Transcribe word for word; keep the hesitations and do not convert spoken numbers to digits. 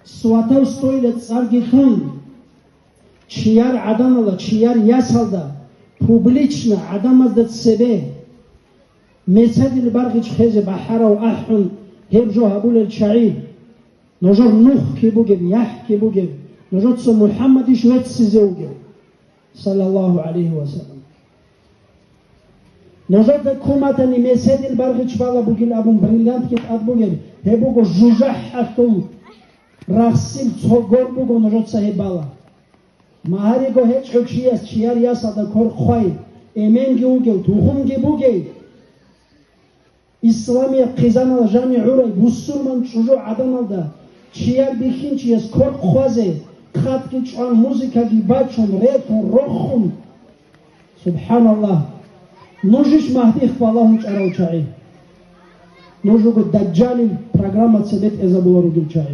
Сватовствойила цӀарги лъун, чияр гӀадамала, чияр ясалда, публично гӀадамазда цебе мецадил баргъич хезе бахӀарав ахӀун, гьеб жо гьабулел чагӀи, нужер нухги бугеб, яхӀги бугеб, нужеца МухӀаммадищ веццизе вугев, саллаллагьу гӀалайгьи ва саллам. Нужеда куматани мецадил баргъич бала бугил абун бриллиантги тӀад бугеб, гьеб буго жужахӀалъул рахсил цо гор буго нужеца гьеб бала. Магьариго гьечӀо чияс чияр ясалда кор хъвай, эменги вугев, тухумги бугей. Исламияб хъизанал жани гӀурай бусурман чӀужугӀаданалда чияр бихьинчияс кор хъвазе, хъатги чӀван, музыкаги бачун, ретун, рохун. СубхӀаналлагь! Нуж иш Магьдихъ балагьун чӀарал чагӀи. Нуж руго Дажжалил программаца бетӀезабулел ругел чагӀи.